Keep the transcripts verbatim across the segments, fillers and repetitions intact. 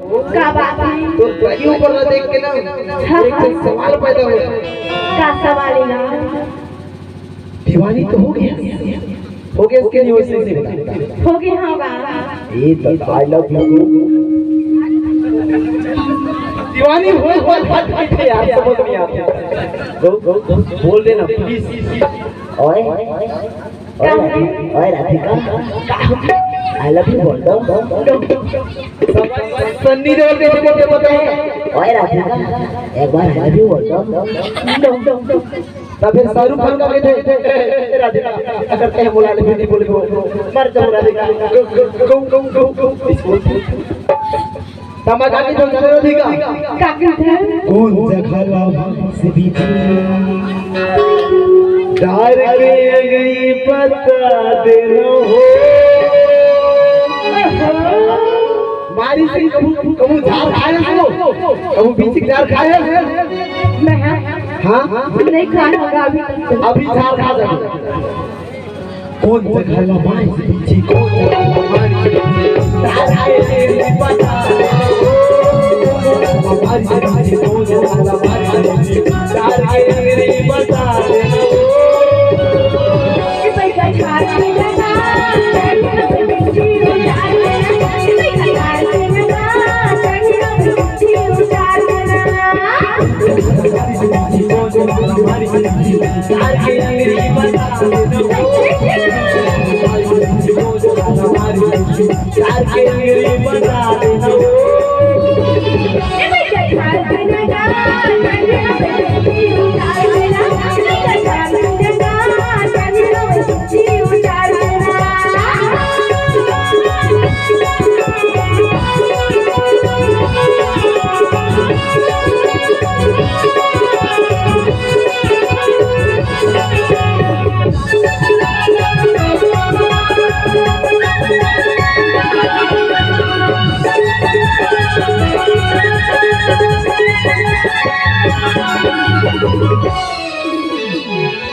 का बात हे? तोर बहिनी ऊपर ला देख के ना, हाँ, एक ठन हाँ। सवाल पैदा होगे। का सवाल हे यार? दीवानी तो होगे, होगे कि नहीं, वैसे नहीं बता। होगे, हाँ बा। ए, तो I love you। दीवानी होय, होय, हट, हट यार, समझ नहीं आता। गो, गो, गो, बोल देना, please। ओए, ओए राधि-, ओए राधिका, I love you बोल दो। सन्नी देओल कैसे बोलते पता है? ओए राधिका, एक बार I love you बोल दो। तो फिर शाहरुख खान का कहते हैं, "ए, ए, राधिका, अगर तैं बुला ले, फिर नहीं बोले, मर जाऊँ राधिका।" गो, गो, गो, गो, गो, गो। तमाचा के जो चलो ठीक है। का कहत हे? कौन जगह ला से बीच डार के गई बता देना हो। मारी से कबू, कबू झार खाए हो? कबू बीच झार खाए हो? मैं हाँ? नहीं खाया होगा अभी तक। अभी झार खा जाओ। कौन जगह ला मारी से बीच, कौन जगह ला मारी से बीच, तारा ये नहीं पता। मारी से बीच, कौन जगह ला मारी से बीच, तारा ये नहीं पता।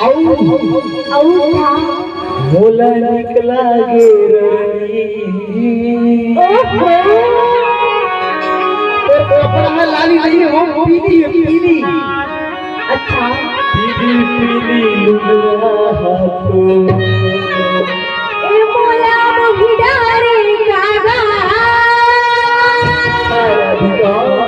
अउ, अउ का? मोला निकला गे रवि। ओहो। तोर कपड़ा में लाली नहीं है, वो पीली है, पीली। अच्छा। पीली, पीली लुगरा हा तो। ए मोला मोहि डारे कागा। राधिका।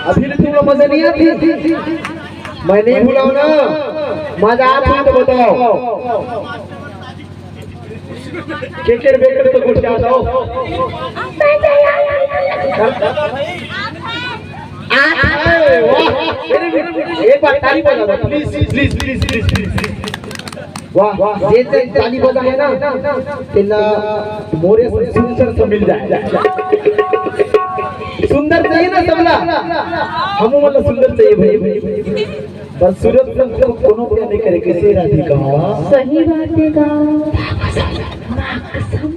अभी ले तुमला मजा नहीं आती? मैं नहीं बुलाऊं ना, मजा आती तो बताओ। केकर बेकर तो कुछ आ जाओ। अरे वाह, very good। एक बार ताली बजा दो, please, please, please। वाह, जे जे ताली बजा है ना, तेला मोरे से सुंदर से मिल जाए। सुंदर चाहिए ना सबला, हमू मन ला सुंदर चाहिए भाई। बस सूरत में तो कोनो प्यार नहीं करे, कैसे राधिका? सही बात है का? माँ कसम।